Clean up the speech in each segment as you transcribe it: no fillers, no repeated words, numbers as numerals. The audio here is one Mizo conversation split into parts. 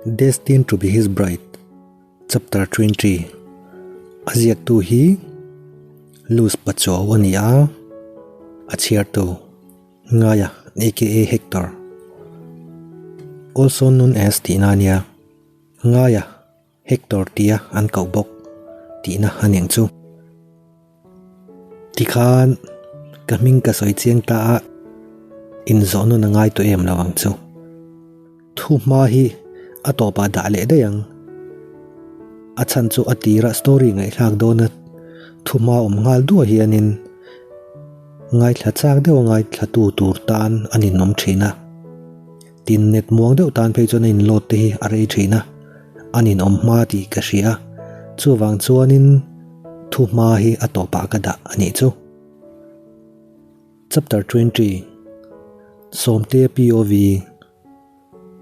Destined to be his bride Chapter 20 A ziaktu hi Luz Pachuau a ni a, a chhiartu Ngaia aka Hector also known as tihna a nia. Ngaia Hector tia an koh bawk tihna a niang chu. Tikhan ka hming ka sawi chiang ta a, inzawh nun a ngai tawh em lo ang chu. Thu hma hi a tawpah dah leh daih ang. A chhan chu a tira story ngaihthlak dawna thu hma awm nghal duah hianin ngaithla chak deuh a ngaithlatu tur tan a ninawm thin a. Tin, net muang deuh tan phei chuan a inload te hi a rei thin a, a ninawm hma tih ka hria a, chuvang chuanin thu hma hi a tawpah ka dah a nih chu. Chapter 20 Sawmtea POV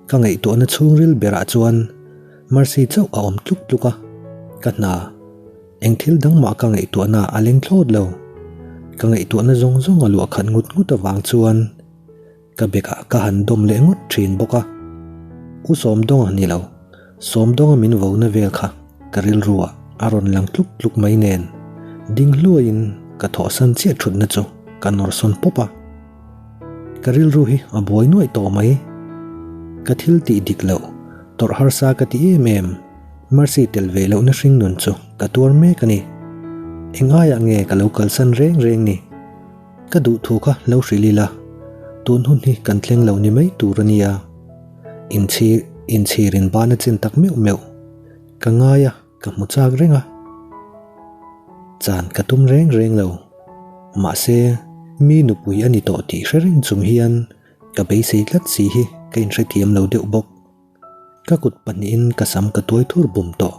Ka ngaihtuahna chhungril berah chuan Mercy chauh a awm tluk tluk a, ka hna eng thil dang mah ka ngaihtuahna a leng thlawt lo. Ka ngaihtuahna zawng zawng a luah khat ngut ngut avang chuan Ka bekah ka han dawm leh ngawt thin bawk a, U Sawmdawnga ni lo, Sawmdawnga min vona vel kha ka rilruah a rawn lang tluk tluk mai nen ding hluaiin ka thawhsan chiah thutna chu ka nawrsawn pawp a. Ka rilru hi a buai nuaih tawh mai. Ka thil tih dik loh, tawrh harsa ka ti em em, Mercy tel ve lohna hring nun chu ka tuar mek a ni. Eng aiah nge ka lo kalsan reng reng ni? Ka duh thu kha lo hrilh ila, tun hun hi kan thleng lo ni mai tur a nia. Inchhir, inchhirin ban a chin tak meuh meuh. Ka ngai a, ka hmu chak reng a. Chan ka tum reng reng lo. Mahse, mi nupui a ni tawh tih hre reng chung hian ka beisei tlat si hi ka inhrethiam lo deuh bawk. Ka kut pahnihin ka sam ka tuai thur bum tawh.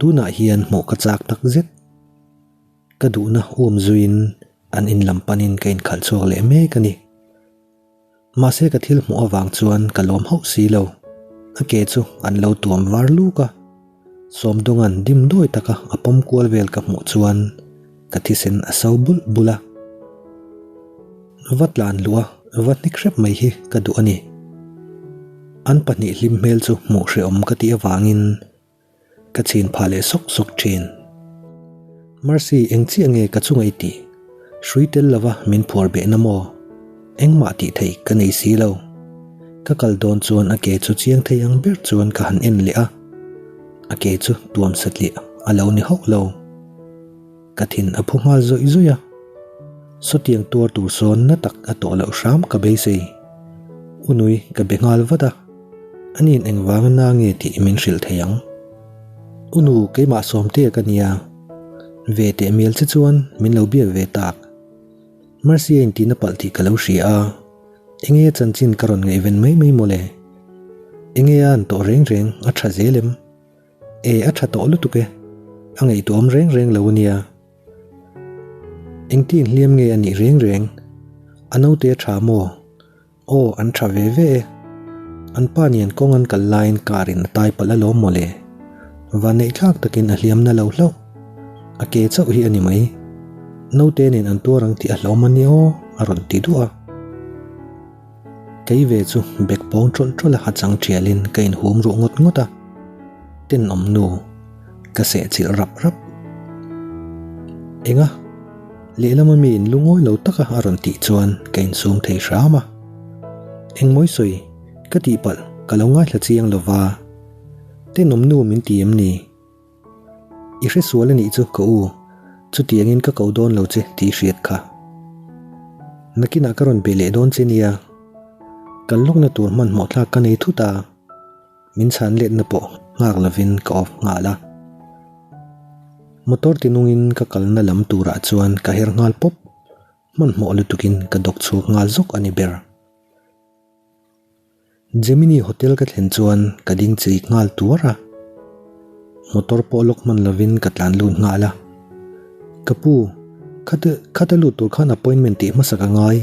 Tunah hian hmuh ka chak tak zet. Ka duhna um zuiin an in lam panin ka inkhalh chhuak leh mek a ni. Mahse ka thil hmuh avang chuan ka lawm hauh si lo. A ke chu an lo tuam var luk a. Sawmdunga'n dim dawi taka a pawm kual vel ka hmuh chuan ka thisen a so bulh bulh a. Va tlan luh a, va hnik hrep mai hi ka duh a ni. An pahnih hlim hmel chu hmuh hrehawm ka tih avangin Ka chhin phah leh sawk sawk thin. Mercy, eng chiah nge ka chunga i tih? Hrui tel lova min phuar behna maw? Engmah tih theih ka nei si lo. Ka kal dawn chuan a ke chu chiang thei ang ber chuan ka han en leh a. A ke chu tuam satliah a lo ni hauh lo. Ka thin a phu nghal zawih zawih a. Sawtiang tuar tur sawn na tak a tawh loh hram ka beisei. Unui ka be nghal vat a. Ani'n engvanga na nge tih min hrilh thei ang. Unu keimah Sawmtea ka nia. Ve teh mial che chuan min lo biak ve tak. Mercy a intihna palh tih ka lo hria a. Enge chanchin ka rawn ngaihven mai mai mawle. Enge a an tawh reng reng a tha zel em? E a tha tawh lutuk e. A ngaihtuahawm reng reng lo ania. Engtin hliam nge a nih reng reng? A naute a tha maw? Aw, an tha ve ve e. An pa nen kawng an kal laiin car in a tai palh alawm mawle. Vanneih thlak takin a hliam na lo hlauh. A ke chauh hi a ni mai. Naute nen an tuar ang tih a hlauhawm a nia aw, a rawn ti duah a. Kei ve chu bek pawng tawlh tawlh a ha chang thialin ka inhum ruh ngawt ngawt a. Tenawm nu, ka sehchilh rap rap. Enga? Lehlam ami in lungawi lo taka a rawn tih chuan ka insum thei hram a. Engmawi sawi, ka tihpalh ka lo ngaithla chiang lo va. Tenawm nu min ti em ni? I hresual a nih chu ka u, chutiangin ka ko dawn lo che tih i hriat kha. Nakinah ka rawn be leh dawn che nia. Kal lawkna tur hmanhmawh tlak ka nei thut a. Min chhan letna pawh nghak lovin ka off nghal a. Motor tinungin ka kalna lam turah chuan ka her nghal pawp. Hmanhmawh lutukin ka dawk chhuak nghal zawk a ni ber. Gemini Hotel ka thlen chuan ka ding chik nghal tuar a. Motor pawh lawk hman lovin ka tlan lut nghal a. Ka pu, khata khata lut tur khan appointment tih hmasak a ngai.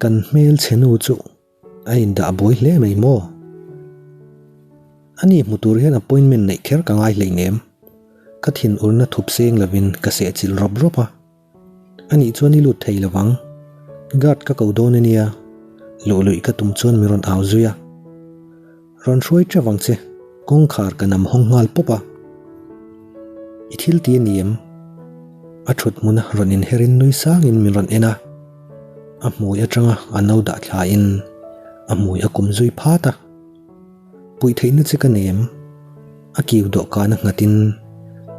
Kan hmel chhe nu chu. A indah buai hle mai maw? Ani hmu tur hian appointment neih kher ka ngai hleinem. Ka thin urna thup seng lovin ka sehchilh rawp rawp a. Anih chuan i lut thei lovang. Guard ka ko dawn ania. Luh luih ka tum chuan min rawn au zui a. Rawn hruai teuh ang che, kawngkhar ka nam hawng nghal pawp a. I thil ti a ni em? A thut hmuna rawn inherin nui sangin min rawn en a. A hmui atanga a no dah thlain a hmui a kum zui phat a. Puih theihna che ka nei em? A kiu dawhkan a nghatin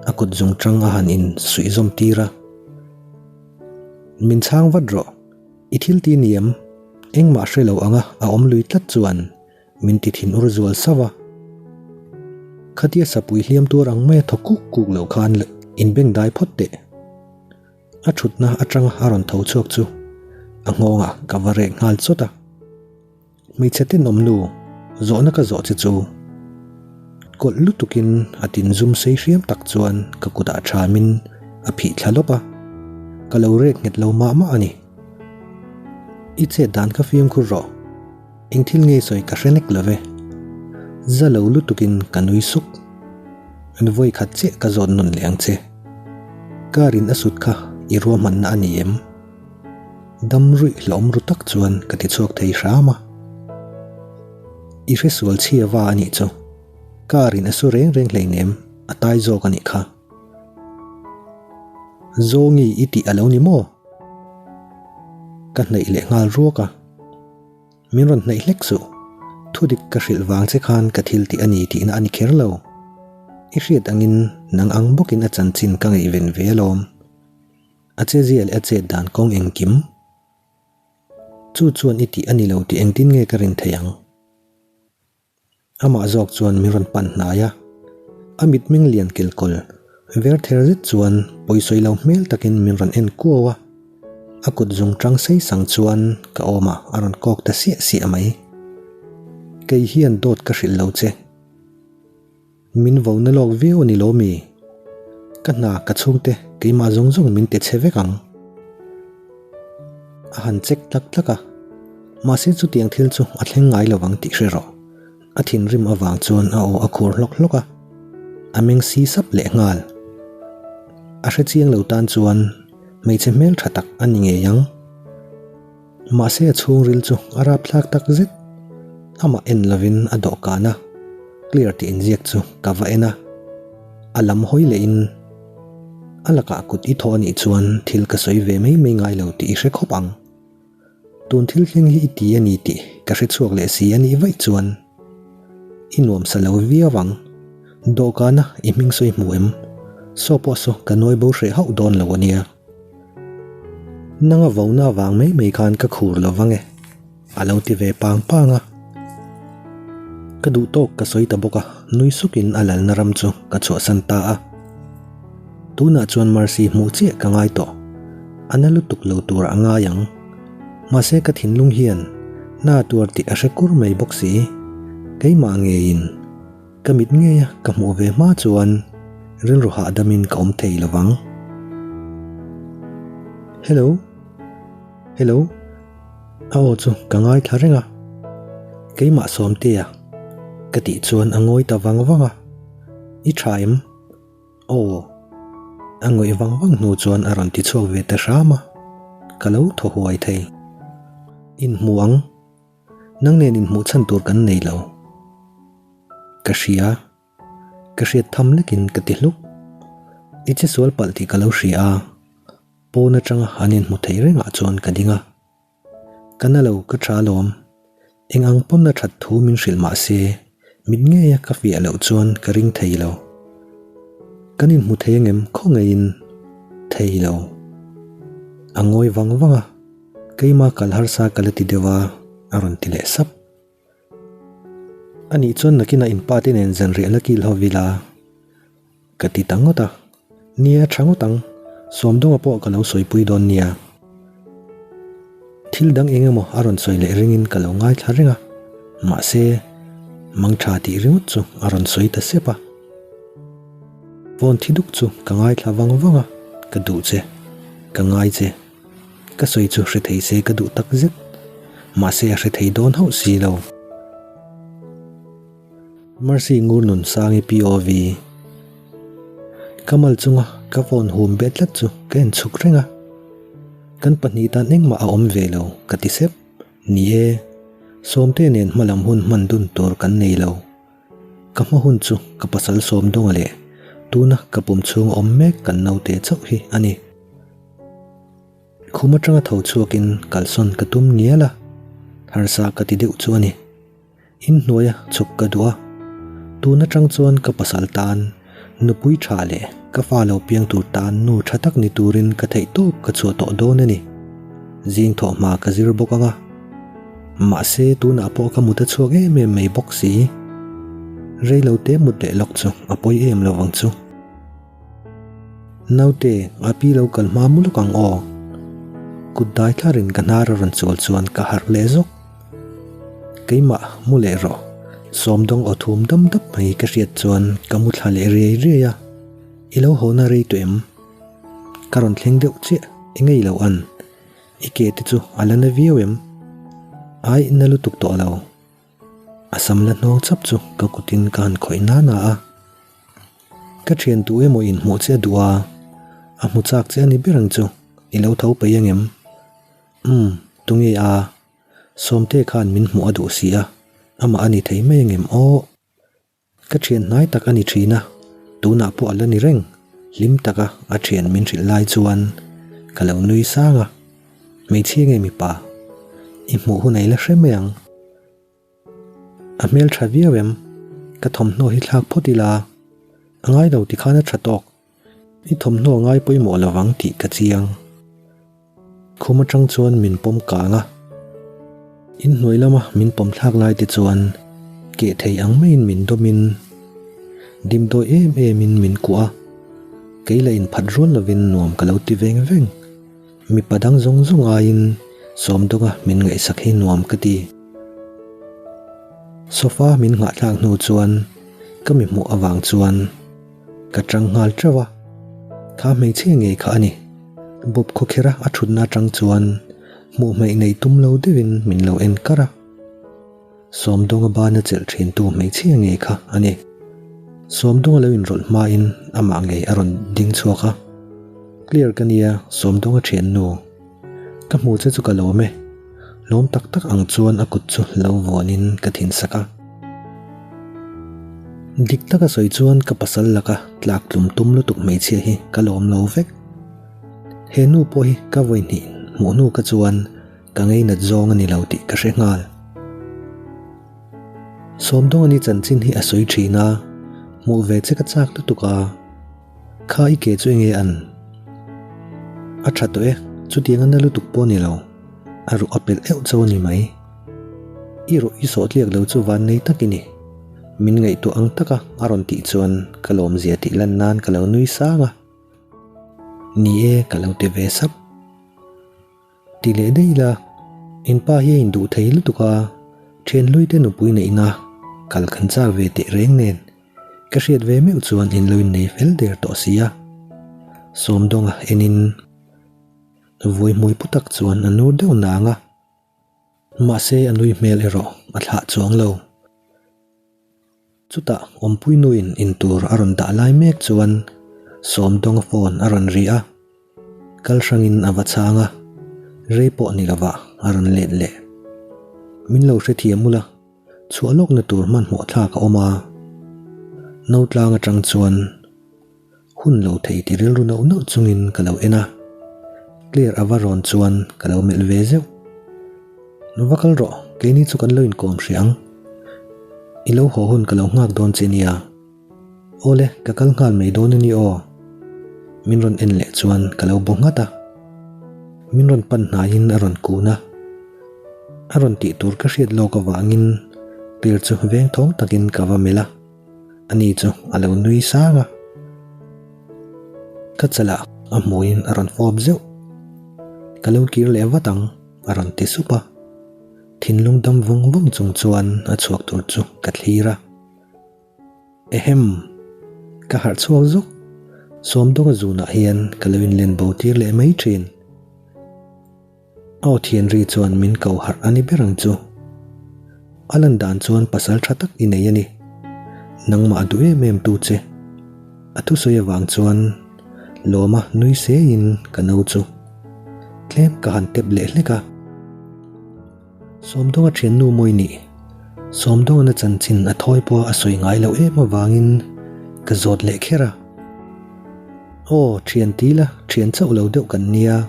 a kut zung tang a han in suih zawm tir a. Min chhang vat rawh, i thil ti ni em? Engmah hre lo anga a awm lui tlat chuan min ti thin ur zual sauh a. Khatia sapui hliam tuar ang maia thaw kuk kuk lo khan inbengdai phawt teh. A thutna atanga a rawn tho chhuak chu a nghawngah ka va rek nghal chawt a. Hmeichhe tenawm nu, zawhna ka zawh che chu. Kawlh lutukin a tin zum sei hriam tak chuan ka kutah thamin a phih thla lawp a, ka lo rek nghet lo mah mah a ni. I chet dan ka fimkhur rawh, eng thil nge sawi ka hre nek lo ve. Za lo lutukin ka nui suk. Vawi khat chiah ka zawt nawn leh ang che. Car in a sut kha i ruahmanna a ni em? Dam ruih hlawm ru tak chuan ka ti chhuak thei hram a. I hre sual chhia va a nih chu. Car in a su reng reng hleinem, a tai zawk a nih kha. Zawngi i tih a lo ni maw? Ka hnaih leh nghal ruak a. Min rawn hnaih hlek suh. Thudik ka hrilh vang che khan ka thil tih a ni tihna a ni kher lo. I hriat angin nang ang bawkin a chanchin ka ngaihven ve alawm. A che zia leh a chet dan kawng engkim? Chu chuan i tih a ni lo tih engtin nge ka rin theih ang? Amah zawk chuan min rawn pan hnai a, a mitmeng lian kelkawl ver ther zet chuan pawisawi lo hmel takin min rawn en kuau a, a kut zung tang sei sang chuan ka awmah a rawn kawk ta siah siah mai. Kei hian dawt ka hrilh lo che. Min vo na lawk viau a ni lo mi? Ka hna ka chhungte keimah zawng zawng min ti chhe vek ang. A han check tlak tlak a, mahse chutiang thil chu a thleng ngai lo ang tih hre rawh. A thinrim avang chuan a aw a khur hlawk hlawk a, a meng si sap leh nghal. A hre chiang lo tan chuan hmeichhe hmel tha tak a ni ngei ang. Mahse a chhungril chu a rapthlak tak zet. Amah en lovin a dawhkan a, clear tih inziak chu ka va en a. A lam hawi lehin a lakah kut i thawh anih chuan thil ka sawi ve mai mai ngai lo tih i hre khawp ang. Tun thil thleng hi i ti a ni tih ka hre chhuak leh si anih vaih chuan i nuam sa lo viau ang. Dawhkana i hming sawi hmu em? Saw pawh saw ka nuai bo hreh hauh dawn lo ania. Nanga vona vang mai mai khan ka khur lo vang e, a lo ti ve pang pang a. Ka duh tawk ka sawi ta bawk a, nui sukin a lalna ram chu ka chhuahsan ta a. Tunah chuan Mercy hmuh chiah ka ngai tawh, a na lutuk lo turah a ngai ang. Mahse ka thinlung hian na tuar tih a hre kur mai bawk si, keimah ngeiin. Ka mit ngeia ka hmuh ve hma chuan rilru hahdamin ka awm thei lo vang. Hello? Hello? A aw chu ka ngaithla reng a. Keimah Sawmtea ka tih chuan a ngawi ta vang vang a. I tha em? Aw. A ngawih vang vang hnu chuan a rawn ti chhuak ve ta hram a. Ka lo thaw huai thei. Inhmu ang. Nang nen inhmuh chhan tur kan nei lo. Ka hria. Ka hriat tham lekin ka ti hluk. I che sual palh tih ka lo hria a. Pawn atanga an inhmu thei rengah chuan ka ding a. Ka na lo ka tha alawm. Eng ang pawn a that thu min hrilh mah se, mit ngeia ka fiah loh chuan ka ring thei lo. Kan inhmu thei angem khaw ngeiin? Thei lo. A ngawi vang vang a. Keima kal harsa ka la ti deuh a, a rawn ti leh sap. Anih chuan nakinah in pa te nen zanriah la kil ho vila ka ti ta ngawt a. Nia tha ngawt ang, Sawmdawnga pawh ka lo sawipui dawn nia. Thil dang eng emaw a rawn sawi leh ringin ka lo ngaithla reng a, mahse mangtha tih ringawt chu a rawn sawi ta sep a. Phone thi duk chu ka ngaithla vang vang a, ka duh che, ka ngai che. Ka sawi chu hre thei se ka duh tak zet, mahse a hre thei dawn hauh si lo. Mercy ngur nun sangi POV. Ka mal chunga ka phone hum bet tlat chu ka en chhuk reng a. Kan pahnih tan engmah a awm ve lo ka ti sep. Ni e. Sawmte nen hmalam hun hman dun tur kan nei lo. Ka hma hun chu ka pasal Sawmdawnga leh tuna ka pum chhung awm mek kan naute chauh hi a ni. Khum atanga tho chhuakin kalsawn ka tum ngial a, harsa ka ti deuh chu a ni. Inhnuaia chhuk ka duh a, tun atang chuan ka pasal tan nupui tha leh ka fa lo piang tur tan nu tha tak ni turin ka theih tawp ka chhuah tawh dawn a ni. Zing thawh hma ka zir bawk ang a, mahse tunah pawh ka mut a chhuak em em mai bawk si. Reilo te mut leh lawk chu a pawi em lo vang chu. Naute, a pi lo kal hma mu lawk ang aw. Kut dai thlarin ka hnar a rawn chual chuan ka harh leh zawk. Keimah mu leh rawh. Sawmdawng aw thum dam dap mai ka hriat chuan ka mu thla leh riai riai a. I lo haw na rei tawh em? Ka rawn thleng deuh chiah i ngei lo an. I ke te chu a la na viau em? Ai na lutuk tawh lo. A sam la hnawng chap chu ka kutin ka han khawih nana a. Ka thian tu emaw in hmuh che a duh a, a hmu chak che a ni ber ang chu, i lo tho peih ang em? Umm, tunge a? Sawmte khan min hmuh a duh si a, amah a ni thei mai angem aw? Ka thian hnai tak a ni thin a, tunah pawh a la ni reng, hlim taka a thian min hrilh lai chuan ka lo nui sang a, Hmeichhia nge mipa? I hmuh hun a i la hre mai ang. A hmel tha viau em? Ka thawmhnaw hi thlak phawt ila, a ngai lo tikhan a tha tawk. I thawmhnaw ngai pawimawh lo vang tih ka chiang. Khum atang chuan min pawm kang a. Inhnuai lama min pawm thlak lai te chuan keh thei ang maiin min dawmin dimdawi em emin min kuah a. Kei la inphat rual lovin nuam ka lo ti veng veng. Mipa dang zawng zawng aiin Sawmdawnga min ngaihsak hi nuam ka ti. Sofa min nghahthlak hnu chuan ka mi hmuh avang chuan Ka tang nghal teuh a, kha hmeichhia ngei kha a ni. Bawp khawkherh a a thutna atang chuan hmuh hmeih nei tum lo deuhin min lo en kar a. Sawmdawnga bana chelh thintu hmeichhia ngei kha a ni. Sawmdawnga lo inrawlh hmain amah ngei a rawn ding chhuak a. Clear ka nia Sawmdawnga thiannu. Ka hmu che chu ka lawm e. Lawm tak tak ang chuan a kut chu lo vuanin ka thinsak a. Dik taka sawi chuan ka pasal laka tlak tlum tum lutuk hmeichhia hi ka lawm lo vek. He nu pawh hi ka vawi hnih hmuh hnu ka chuan ka ngeinat zawng a ni lo tih ka hre nghal. Sawmdawngani chanchin hi a sawi thin a, hmuh ve che ka chak lutuk a. Kha i ke chu enge an? A tha tawh e, chutiang a na lutuk pawh a ni lo. A ruh a pelh euh chauh a ni mai. I ruh i sawh tliak lo chu van nei tak i ni. Min ngaihtuah ang taka a rawn tih chuan ka lawmzia tih lan nan ka lo nui sang a. Ni e, ka lo ti ve sap. Ti leh daih ila, in pa hi a induh thei lutuk a, thian hlui te nupui neihna kal kan chak ve teh reng nen, ka hriat ve meuh chuan in lo innei fel der tawh si a. Sawmdawnga enin vawi hmui pu tak chuan a nur deuh nang a, mahse a nui hmel erawh a thlah chuang lo. Chutah awmpui nuin intur a rawn dah lai mek chuan Sawmdawnga phone a rawn ri a, kal hrangin a va chhang a, rei pawh ni lovah a rawn let leh. Min lo hrethiam ula, chhuah lawkna tur hmanhmawh thlak a awm a, no tlang atang chuan Hun lo thei ti rilru nauh nauh chungin ka lo en a, Claire a va rawn chuan ka lo melh ve zeuh. Va kal rawh, keini chu kan lo inkawm hrih ang. I lo haw hun ka lo nghak dawn che nia. Awle, ka kal nghal mai dawn a ni aw. Min rawn en leh chuan ka lo bu nghat a. Min rawn pan hnaiin a rawn kun a. A rawn tih tur ka hriat lawk avangin Claire chu vengthawng takin ka va melh a. Ani chu a lo nui sang a. Ka chalah a hmuiin a rawn fawp zeuh. Ka lo kir leh vat ang a rawn ti sup a. Thinlung dam vawng vawng chung chuan a chhuak tur chu ka thlir a. Ehem! Ka harh chhuak zuk. Sawmdawnga zunah hian ka lo inlen bo tir leh mai thin. Aw thian ri chuan min ko harh a ni ber ang chu. A lan dan chuan pasal tha tak i nei a ni. Nangmah a duh em em tu che. A thusawi avang chuan lawma nui seiin ka no chu tlem ka han tep leh hlek a. Sawmdawnga thiannu mawi nih Sawmdawngan a chanchin a thawi pawha a sawi ngai loh em avangin ka zawt leh kher a. Aw, thian ti la, thian chauh lo deuh kan nia.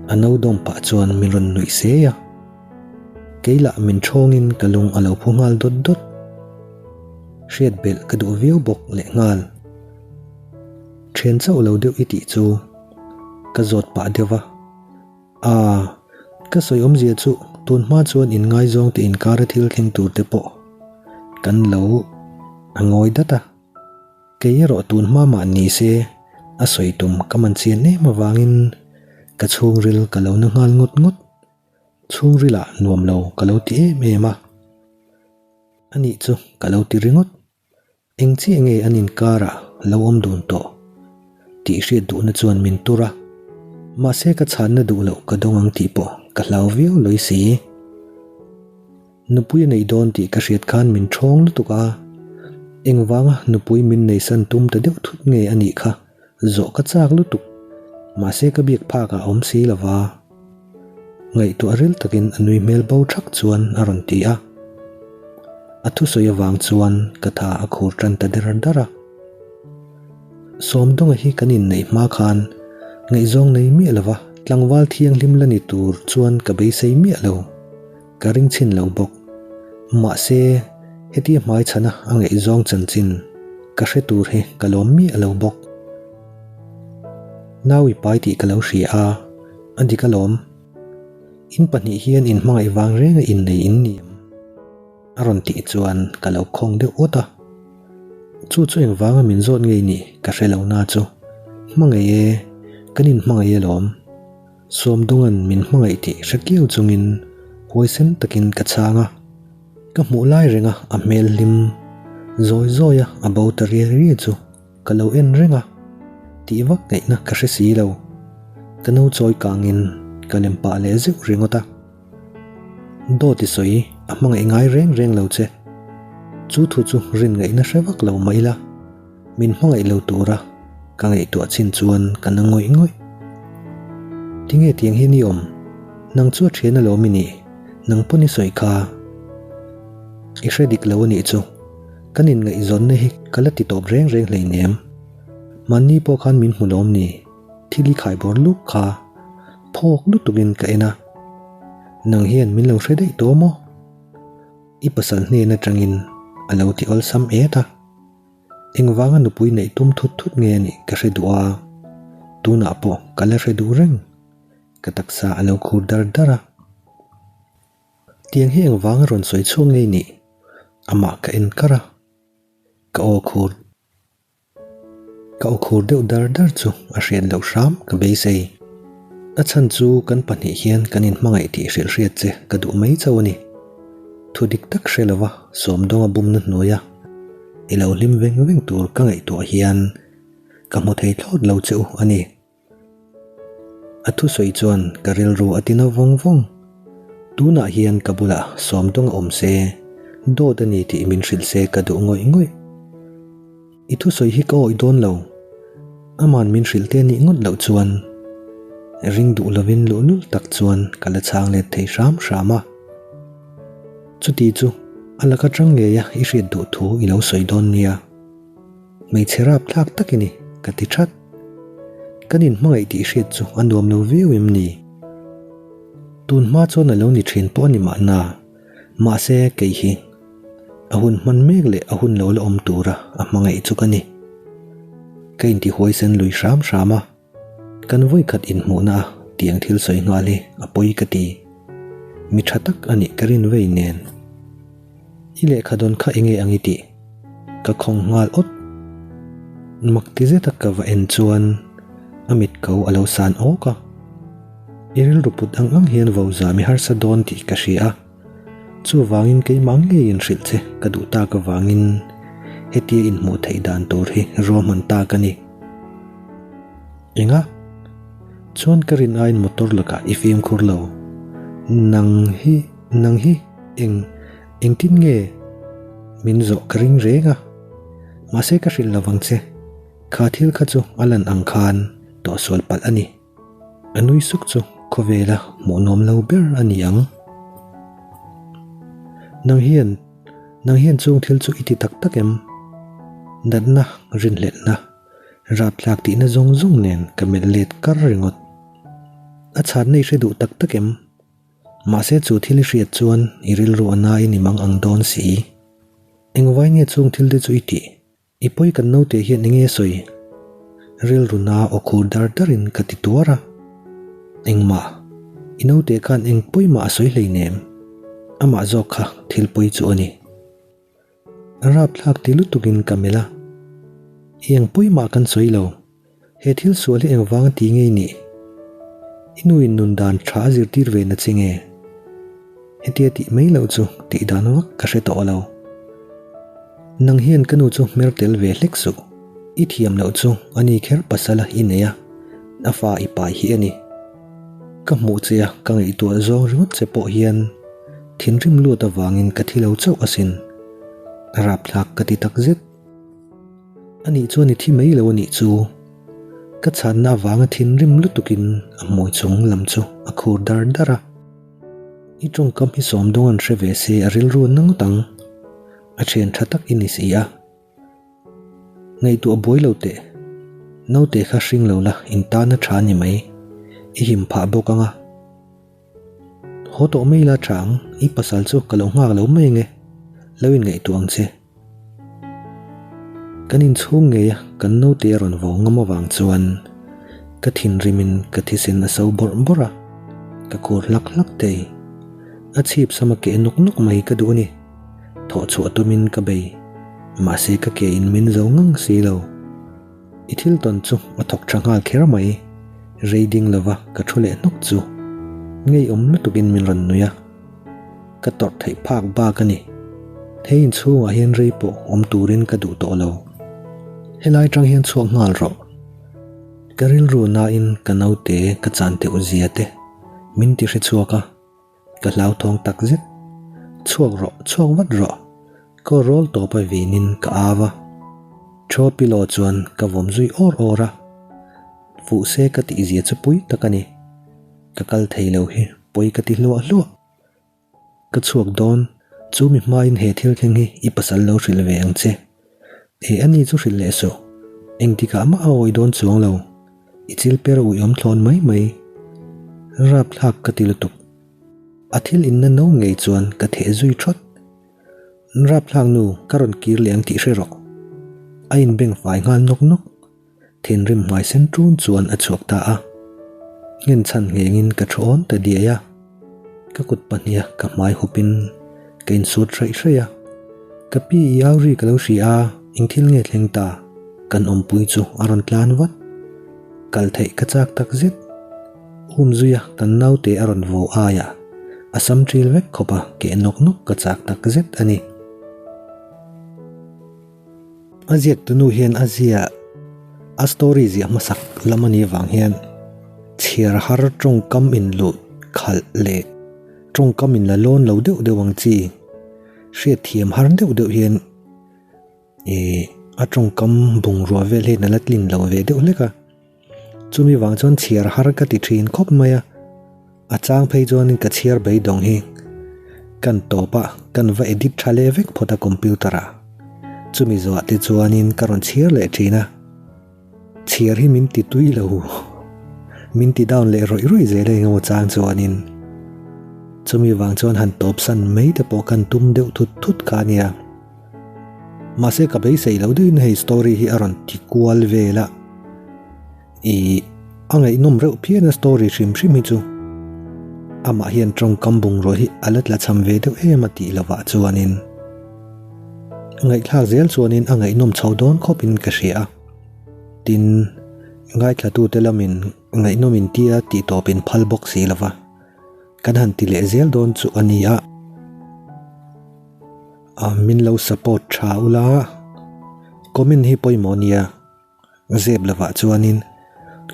A no dawm pah chuan min rawn nuih sei a. Kei lah min thawngin ka lung a lo phu nghal dawt dawt. Hriat belh ka duh viau bawk leh nghal. Thian chauh lo deuh i tih chu ka zawt pah deuh va. Aa, ka sawi awmzia chu tun hma chuan inngaizawng te inkara thil thleng tur te pawh kan lo a ngawi dat a. Kei erawh tun hma mah ni se a sawi tum ka man chian em avangin ka chhungril ka lo na nghal ngawt ngawt. Chhungrilah nuam lo ka lo ti em em a. Anih chu ka lo ti ringawt. Eng chiah nge an inkarah lo awm dun tawh tih hriat duhna chuan min tur a, mahse ka chhanna duh loh ka dawng ang tih pawh ka hlau viau lawi si. Nupui a nei dawn tih ka hriat khan min thawng lutuk a, engvanga nupui min neisan tum ta deuh thut nge a nih kha zawh ka chak lutuk, mahse ka biak phakah a awm si lova. Ngaihtuah ril takin a nui hmel bo thak chuan a rawn ti a. A thusawi avang chuan ka tha a khur tan ta der dar a. Sawmdawnga hi kan inneih hma khan ngaihzawng nei miah lova tlangval thianghlim la ni tur chuan ka beisei miah lo. Ka ring chhin lo bawk. Mahse, hetia hmai chhana a ngaihzawng chanchin ka hre tur hi ka lawm miah lo bawk. Nau i pai tih ka lo hria a, a dik alawm. In pahnih hian in hmangaih vang reng a innei in ni em? A rawn tih chuan ka lo khawng deuh awt a. Chu chu engvanga min zawt ngei nih ka hre lo na chu. Hmangaih e, kan in hmangaih alawm. Sawmdunga'n min hmangaih tih hre kiau chungin huaisen takin ka chhang a. Ka hmuh lai renga a hmel hlim zawi zawi a a bo ta riai riai chu. Ka lo en reng a, tih vak ngaihna ka hre si lo. Ka no chawi kangin ka lem pah leh zeuh ringawt a. Dawt i sawi a hmangaih ngai reng reng lo che. Chu thu chu rin ngaihna hre vak lo mah ila, min hmangaih lo tura ka ngaihtuah chin chuan ka na ngawih ngawih. Tinge tiang hian i awm? Nang chu a thian alawm i nih, nang pawn i sawi kha. I hre dik lo a nih chu. Kan inngaihzawnna hi ka la ti tawp reng reng hleinem. Mahni pawh khan min hmu lawm ni? Thil i khaibawr luk kha phawk lutukin ka en a. Nang hian min lo hre daih tawh maw? I pasal hnen atangin a lo ti awlsam et a. Engvanga nupui neih tum thut thut nge anih ka hre duh a, tunah pawh ka la hre duh reng. Ka taksa a lo khur dar dar a. Tiang hi engvanga rawn sawi chhuak ngei nih? Amah ka en kar a, ka aw khur ka aw khur deuh dar dar chu a hriat loh hram ka beisei. A chhan chu kan pahnih hian kan inhmangaih tih hrilh hriat che ka duh mai chauh a ni. Thu dik tak hre lova Sawmdawnga bumna hnuaia i lo hlim veng veng tur ka ngaihtuah hian ka hmu thei thlawt lo che u a ni. A thusawi chuan ka rilru a tina vawng vawng. Tunah hian ka bulah Sawmdawnga awm se, dawt a ni tih min hrilh se ka duh ngawih ngawih. I thusawi hi ka awih dawn lo. Aman min hrilh te nih ngawt loh chuan ring duh lovin luhlul tak chuan ka la chhang let thei hram hram a. Chuti chu a laka tang ngeia i hriat duh thu i lo sawi dawn nia. Hmeichhe rap thlak tak i ni, ka ti that. Kan inhmangaih tih hriat chu a nuam lo viau em ni? Tun hma chuan a lo ni thin pawh a ni mahna, mahse kei hi a hun hman mek leh a hun lo la awm tura a hmangaih chu ka ni. Ka intihuaisen lui hram hram a. Kan vawikhat inhmuhna a tiang thil sawi nghal hi a pawi ka ti. Mi tha tak a nih ka rin vei nen. I lehkha dawn kha enge ang i tih? Ka khawng nghal awt. Mak ti zeta ka va en chuan a mit ko a lo san awk a. I rilru put ang ang hian vo za mi harsa dawn tih ka hria a. Chuvangin keimah ngeiin hrilh che ka duh tak avangin hetia inhmuh theih dan tur hi ruahman tak a ni. Enga? Chuan ka rin aiin motor lakah i fimkhur lo. Nang hi, nang hi eng, engtin nge min zawh ka ring reng a. Mahse ka hrilh lovang che. Kha thil kha chu a lan ang khan tawhsual palh a ni. A nui suk chu khawvela hmuhnawm lo ber a ni ang. Nang hian, nang hian chung thil chu i ti tak tak em? Natna, rinhlelhna, rapthlak tihna zawng zawng nen ka melh let kar ringawt. A chhanna i hre duh tak tak em? Mahse chu thil i hriat chuan i rilru a naiin i mang ang dawn si. Engvai nge chung thil te chu i tih? I pawi kan naute hian enge a sawi? Rilru na aw khur dar darin ka ti tuar a. Engmah, i naute khan eng pawi mah a sawi hleinem. Amah zawk kha thil pawi chu a ni. Rapthlak ti lutukin ka melh a. I eng pawi mah kan sawi lo. He thil sual hi engvang a ti nge i nih? I nu in nun dan tha a zirtir ve na che nge? Hetia tih mai loh chu tih dan vak ka hre tawh lo. Nang hian ka nu chu hmer tel ve hlek suh. I thiam loh chu a ni kher pasal a i nei a, a fa i pai hi a ni. Ka hmuh che a ka ngaihtuah zawng ringawt che pawh hian thinrim lut avangin ka thi lo chauh asin. Rapthlak ka ti takzet. A nih chuan i thi mai lo a nih chu. Ka chhanna avanga thinrim lutukin a hmui chung lam chu a khur dar dar a. I tawngkam hi sawm dawng an hre ve se a rilru na ngawt ang. A thian tha tak i ni si a. Ngaihtuah buai lo teh. Naute kha hring lo la in tana tha ni mai. I him phah bawk ang a. Haw tawh mai la tha ang, i pasal chu ka lo nghak lo mai ange, lo in ngaihtuah ang che. Kan inchhung ngei a kan naute a rawn vawng ngam avang chuan ka thinrimin ka thisen a so bawrh bawrh a, ka khur hlak hlak thei. A chhip sama keh nawk nawk mai ka duh a ni. Thawh chhuah tumin ka bei, mahse ka ke in min zo ngang si lo. I thil tawn chu a thawk tha nghal kher mai. Rei ding lova ka thu leh hnawk chu ngeiawm lutukin min rawn nui a. Ka tawrh theih phak bak a ni. He inchhungah hian rei pawh awm turin ka duh tawh lo. Helai tang hian chhuak nghal rawh. Ka rilru nain ka naute ka chan teuh zia te min ti hre chhuak a. Ka hlauthawng tak zet. Chhuak rawh, chhuak vat rawh. Ka rawl tawp a vinin ka au a. Chaw pillow chuan ka vawm zui awr awr a. Fuh se ka tih zia chu pui tak a ni. Ka kal thei lo hi pawi ka ti hluah hluah. Ka chhuak dawn, chu mi hmain he thil thleng hi i pasal lo hrilh ve ang che. He a ni chu hrilh leh suh. Engtikah mah a awi dawn chuang lo. I chil per uiawm thlawn mai mai. Rapthlak ka ti lutuk. A thil inna no ngei chuan ka theh zui thawt. Rapthlak nu, ka rawn kir leh ang tih hre rawh. A inbeng fai nghal nawk nawk. Thinrim hmai sen ṭun chuan a chhuak ta a. Nghenchhan nghengin ka thu awn ta diai a. Ka kut pahniha ka hmai hupin ka insut hraih hraih a. Ka pi i au ri ka lo hria a, eng thil nge thleng ta? Kan awmpui chu a rawn tlan vat. Kal theih ka chak tak zet. Um zuia kan naute a rawn vo aia a sam ṭil vek khawp a keh nawk nawk ka chak tak zet a ni. A ziaktu nu hian a zia a story ziah hmasak lam a nih avang hian chhiar har tawngkam inluh khalh leh tawngkam inla lawn lo deuh deuh ang chi hriatthiam har deuh deuh hian ih a tawngkam bungrua vel hian a la tlin lo ve deuh hlek a. Chumi vang chuan chhiar har ka ti thin khawp mai a, a chang phei chuanin ka chhiar beidawng hi kan tawp a, kan va edit tha leh vek phawt a computer ah. Chumi zawh te chuanin ka rawn chhiar leh thin a, chhiar hi min ti tui lo, min ti down leh rawih rawih zel a engemaw chang chuanin. Chumi vang chuan han tawp san mai te pawh kan tum deuh thut thut kha a nia. Mahse ka beisei lo deuhin hei story hi a rawn ti kual vel a, ih a ngaihnawm reuh phian a story hrim hrim hi chu amah hian tawngkam bungrua hi a la tla cham ve deuh em a tih lovah chuanin ngaihthlak zel chuanin a ngaihnawm chho dawn khawpin ka hria a, tin ngaithlatute lamin ngaihnawm intia tih tawpin phal bawk si lova kan han ti leh zel dawn chu a ni a. A min lo support tha ula, comment hi pawimawh nia, zep lovah chuanin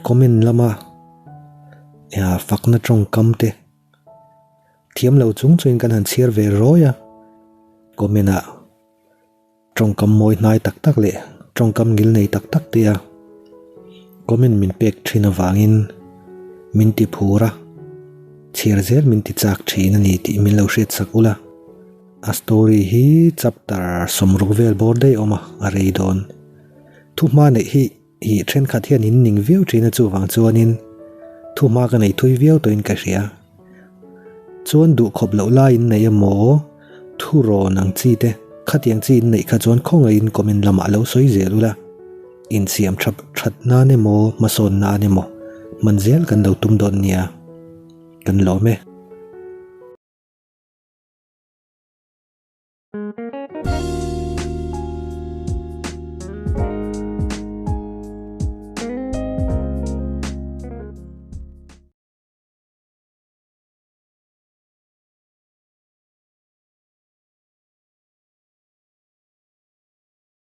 comment lama fakna tawngkam te thiam lo chung chuin kan han chhiar ve rawi a, comment ah tawngkam mawi hnai tak tak leh tawngkam ngil nei tak tak te a comment min pek thin avangin min ti phur a, chhiar zel min ti chak thin a ni tih min lo hriat sak ula. A story hi chapter 60 vel bawr daih awm a, a rei dawn. Thuhma neih hi hi thenkhat hian in ning viau thin a chuvang chuanin thuhma ka nei thui viau tawhin ka hria. Chuan duh khawp loh lai in nei emaw thu rawn ang chi te khatiang chi in neih kha chuan khawngaihin comment lamah lo sawi zel ula. Insiam tha that nan emaw hmasawn nan emaw hman zel kan lo tum dawn nia. Kan lawm e.